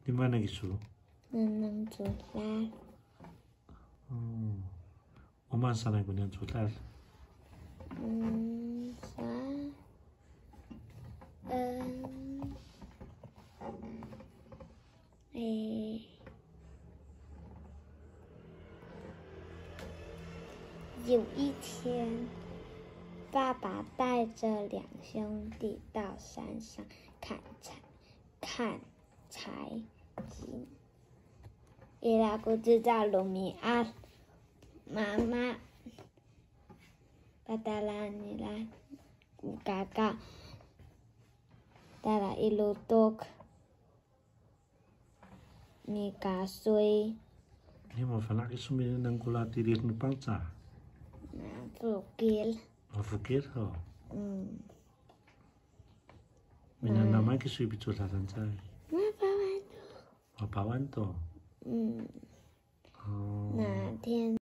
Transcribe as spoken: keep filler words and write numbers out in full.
Timaan kiso? Nengneng codad. O, o maan sanay ko niyam codad? Sa, e, 有一天，爸爸带着两兄弟到山上砍柴，砍柴进。Ira ko cecay romi'ad, mama, patala nira ko kaka, tala i lotok mikasoy. Ni mafana' kiso minengneng ko tilid no Pangcah? Mafokil. Mafokil ho. Minanamay kiso i picodadan cay? Mapawan to. Mapawan to.